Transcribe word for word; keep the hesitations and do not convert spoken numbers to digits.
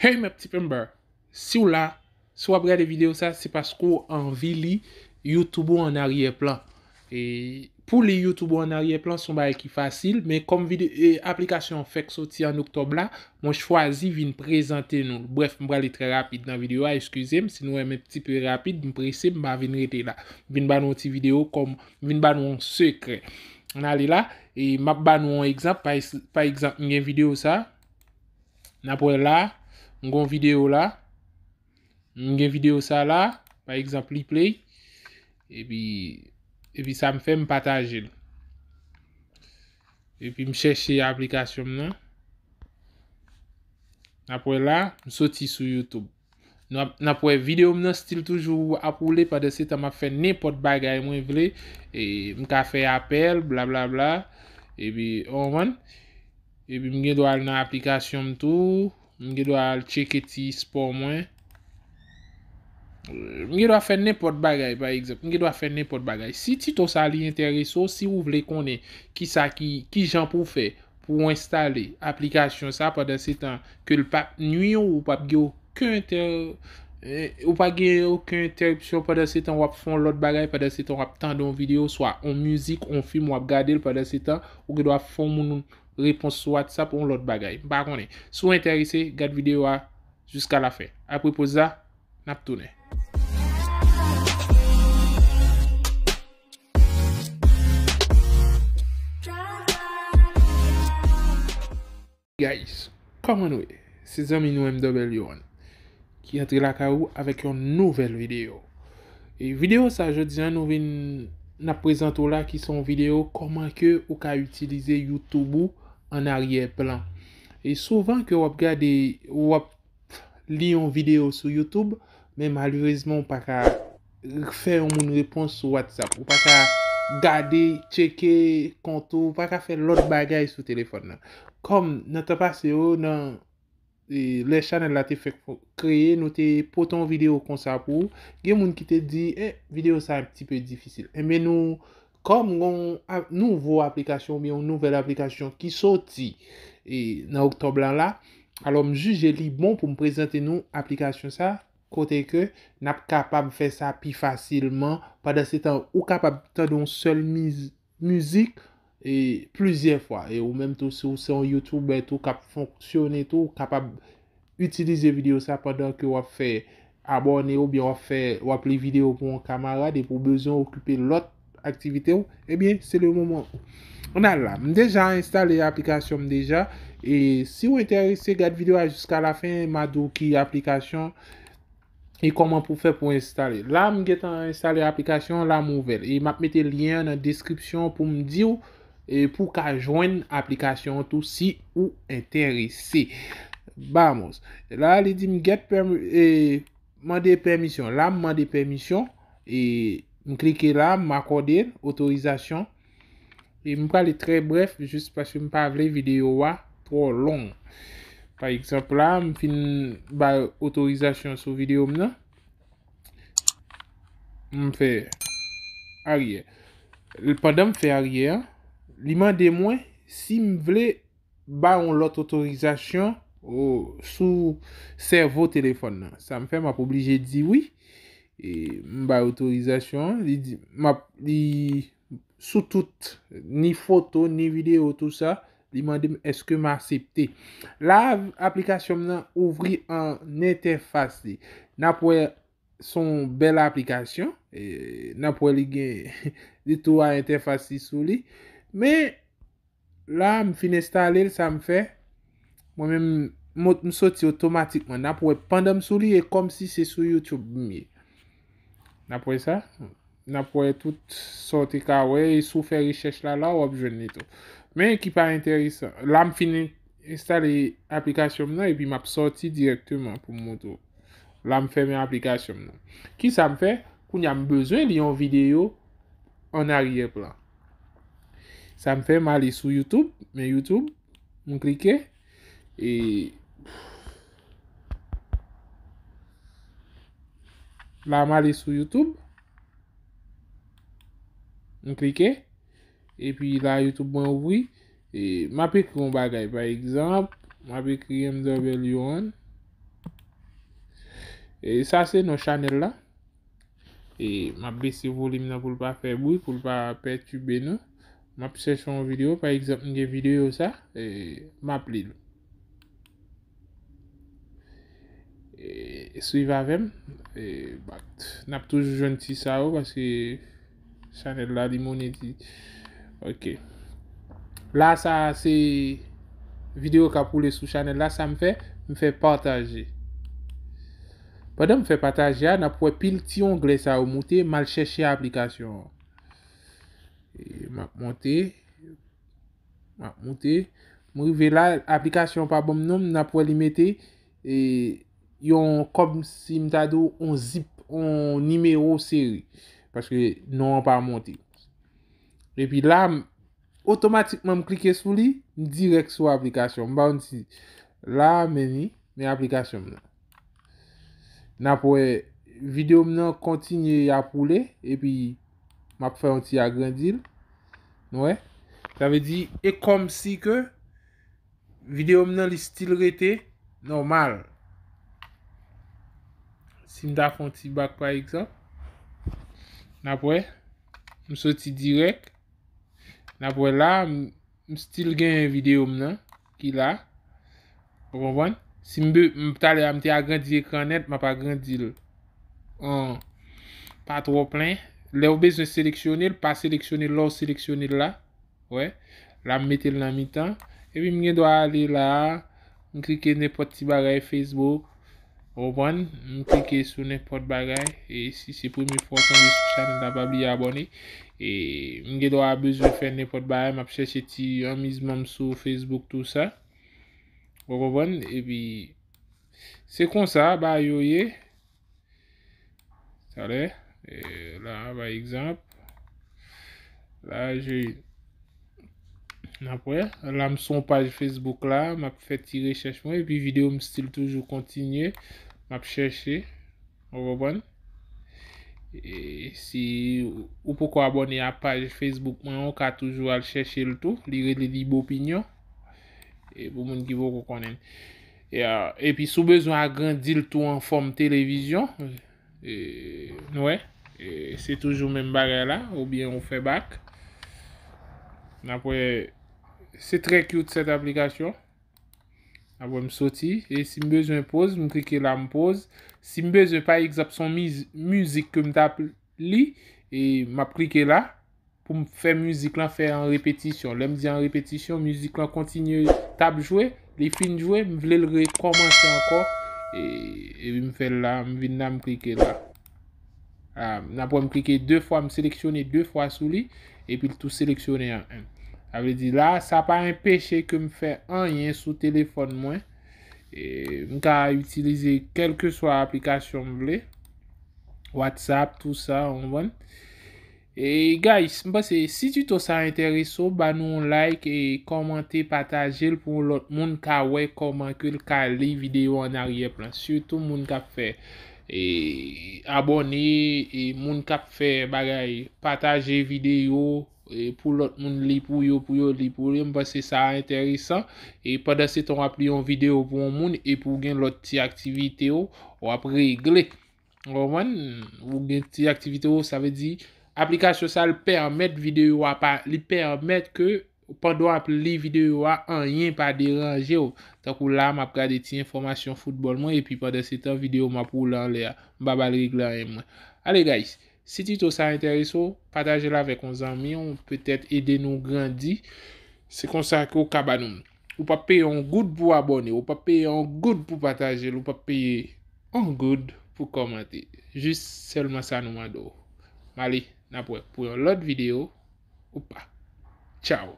Hey, my people, si w la, si w ap gade videyo sa, se paske w anvi li YouTube ou an aryè plan. E pou li YouTube ou an aryè plan, se yon bagay ki fasil, men kòm vide-, e, aplikasyon an fèk soti an oktòb la, mwen chwazi vin prezante nou l. Brèf, m prale trè rapid nan videyo a, eskize m, si nou wè m enptipe rapid, m prese, m pa vin rete la. M vin ba nou yon ti videyo kòm, m vin ba nou yon sekrè. Ann ale la, e m ap ba nou yon egzanp, pa es-, pa egzanp, m gen videyo sa, n ap wè la, m gen yon videyo la, m gen videyo sa la, pa egzanp, li play, epi, epi sa m fè, m pataje l. Epi m chèche aplikasyon m nan. N ap wè la, m soti sou YouTube. N ap, n ap wè videyo m nan still toujou ap woule, pandansetan m ap fè nenpòt bagay mwen vle. E m ka fè apèl, blablabla. Epi, w konprann? Epi m gen dwa al nan aplikasyon m tou. M gen dwa al tcheke ti espò mwen. M gen dwa fè nenpòt bagay, pa egzanp. M gen dwa fè nenpòt bagay. Si tito sa li enterese w, si ou vle konnen kisa ki, ki jan pou w fè pou w enstale aplikasyon sa, pandansetan ke l p ap nui w, ou p ap gen okenn entè-, eh, ou pa gen okenn entèripsyon, pandansetan w ap fè yon lòt bagay, pandansetan w ap tande yon videyo, swa yon mizik, yon fim, w ap gade l, pandansetan ou gen dwa fè yon moun repons sou WhatsApp, yon lòt bagay. M pa konnen. Si w enterese, gad videyo a jiska lafen. Apre poz la, n ap tounen. Guys, kòman nou ye? Se zanmi nou M W One ki antre lakay ou avèk yon nouvèl videyo. E videyo sa, jodi a, nou vin, n ap prezante w la, ki se yon videyo kòman ke ou ka itilize YouTube ou an aryè plan. E souvan ke w ap gade, w ap li yon videyo sou YouTube, men malerezman, ou pa ka fè yon moun repons sou WhatsApp. Ou pa ka gade, tcheke kont ou, ou pa ka fè lòt bagay sou telefòn nan. Kòm nan tan pase yo, nan, e, lè chanèl la te fèk fo-, kreye, nou te pote yon videyo konsa pou ou. Gen moun ki te di, eh, videyo sa un petit peu difisil. Enben, nou, kòm gon a-, nouvo aplikasyon oubyen yon nouvèl aplikasyon ki soti, e, nan oktòb la la, alò m jije li bon pou m prezante nou aplikasyon sa, kote ke n ap kapab fè sa pi fasilman. Pandansetan, ou kapab tande yon sèl miz-, mizik, e, plizyè fwa. E ou menm tou, si w se yon YouTuber tou k ap fonksyone tou, ou kapab itilize videyo sa pandan ke w ap fè abòne oubyen w ap fè, w ap li videyo pou yon kamarad epi w bezwen okipe lòt aktivite w, ebyen, se le moman. Ann al la. M deja enstale aplikasyon m deja. E si w enterese, gad videyo a jiska lafen, m a di w ki aplikasyon e kòman pou fè pou enstale. La, m gentan enstale aplikasyon an, la m ouvè l. E m ap mete lyen an nan deskripsyon pou m di w, e pou w ka jwenn aplikasyon an tou si ou enterese. Vamos. La, li di m get pèmi-, e, mande pèmisyon. La, m mande pèmisyon. E m klike la, m akòde l, otorizasyon. E m prale trè brèf, jis paske m pa vle videyo a twò long. Pa egzanp la, m fin bay otorizasyon sou videyo m nan. M fè aryè. Pandan m fè aryè a, li mande mwen si m vle ba yon lòt otorizasyon o, sou sèvo telefòn nan. Sa m fè, m ap oblije di wi. E m bay otorizasyon an, li di, m ap, li sou tout, ni foto, ni videyo, tou sa, li mande m èske m aksepte. La, aplikasyon m nan ouvri an entèfas li. N ap wè, se yon bèl aplikasyon. E, n ap wè li gen, li tou a entèfas li sou li. Men, la, m fin enstale l, sa m fè? Mwen menm, m, m soti otomatikman. N ap wè pandan m sou li, e kòmsi se sou YouTube m ye. N ap wè sa. N ap wè tout sa w te ka wè, e si w fè rechèch la, la, w ap jwenn li tou. Men ki pa enteresan. La, m fin enstale aplikasyon m nan, epi m ap sòti dirèkteman pou m montre w. La, m fèmen aplikasyon m nan. Kisa m fè? Kounye a, m bezwen li yon videyo an aryè plan. Sa m fè, m ale sou YouTube, men YouTube, m klike, e la, m ale sou YouTube, m klike, epi la, YouTube mwen ouvri, e m ap ekri yon bagay, pa egzanp, m ap ekri M W One, E sa se non chanèl la. E m ap bese volim nan pou l pa fè bri, pou l pa pètibe nou. M ap chèche yon videyo, pa egzanp, m gen videyo sa, e m ap li l. E, swiv avè m. E, n ap toujou jwenn ti sa yo, paske chanèl la li monetize. Ok. La, sa se videyo k ap woule sou chanèl la. Sa m fè, m fè pataje. Pandan m fè pataje a, n ap wè pil ti onglè sa yo moute, m al chèche aplikasyon an. E, m ap monte. M ap monte. M rive la, aplikasyon pa ban m non, n ap wè li mete, e, yon, kòmsi m ta di w, yon zip, yon nimewo seri. Paske non an pa monte. Epi la, m, otomatikman m klike sou li, m dirèk sou aplikasyon. M pa konn si la, men li, men aplikasyon m nan. N ap wè videyo m nan kontinye ap woule, epi m ap fè yon ti agrandi l. Nou wè? Sa vle di, e kòmsi ke videyo m nan li still rete nòmal. Si m ta fè yon ti bak, pa egzanp, n ap wè, m soti dirèk, n ap wè la, m, m still genyen videyo m nan ki la. Ou konprann? Si m be-, m, talè a m te agrandi ekran nèt, m ap agrandi l an pa twò plen. Lè w bezwen seleksyone l, pa seleksyone l, lè w seleksyone l la. Wè. La, m mete l nan mitan. Epi m gen dwa ale la, m klike nenpòt ti bagay Facebook. Ou konprann? M klike sou nenpòt bagay. E si se premye fwa w tonbe sou chanèl la, pa bliye abòne. E m gen dwa bezwen fè nenpòt bagay, m ap chèche ti anmizman m sou Facebook, tou sa. Ou konprann? Epi, se konsa bagay yo ye. Talè, e, la, pa egzanp, la, je, n ap wè, la, m sou yon paj Facebook la, m ap fè ti rechèch mwen, epi videyo m still toujou kontinye, m ap chèche, ou konprann? E si ou poko abòne a paj Facebook mwen, ou ka toujou al chèche l tou, li rele Libre Opinion, e pou moun ki poko konnen. E, a, epi si w bezwen agrandi l tou an fòm televizyon, e, nou wè, e, se toujou menm bagay la, oubyen ou fè bak. N ap wè, se trè cute sèt aplikasyon. N ap wè m soti, e si m bezwen poz, m klike la, m poz. Si m bezwen, pa egzanp, se yon miz-, mizik ke m t ap li, e m ap klike la, pou m fè mizik lan fè an repetisyon. Lè m di an repetisyon, mizik lan kontinye t ap jwe, li fin jwe, m vle l rekòmanse ankò, e, epi m fè l la, m vin la, m klike la. A, n ap wè m klike de fwa, m seleksyone de fwa sou li, epi l tou seleksyone an enn. Sa vle di la, sa pa enpeche ke m fè anyen sou telefòn mwen. E, m ka itilize kèlkeswa aplikasyon m vle. WhatsApp, tou sa, ou konprann? E guys, m panse si tuto sa enterese w, ba nou yon like e kòmante, pataje l pou yon lòt moun ka wè kòman ke l ka li videyo an aryè plan. Sitou moun k ap fè, e, abòne, e moun k ap fè bagay, pataje videyo, e pou lòt moun li pou yo, pou yo li pou yo. M panse sa enteresan. E pandan se tan w ap li yon videyo pou yon moun, epi w gen lòt ti aktivite w, w ap regle. Ou konprann? Ou gen ti aktivite w, sa vle di, aplikasyon sa, li pèmèt videyo a pa, li pèmèt ke pandan w ap li videyo a, anyen pa deranje w. Tankou la, m ap gade ti enfòmasyon foutbòl mwen, epi pandan se tan, videyo m ap woule anlè a. M pa ba l regle anyen mwen. Ale, guys, si tuto sa enterese w, pataje l avèk yon zanmi w, petèt ede nou grandi. Se konsa ke w ka ba nou. Ou p ap peye yon goud pou abòne, ou p ap peye yon goud pou pataje l, ou p ap peye yon goud pou kòmante. Jis sèlman sa nou mande w. M ale, n ap wè pou yon lòt videyo ou pa. Tchao.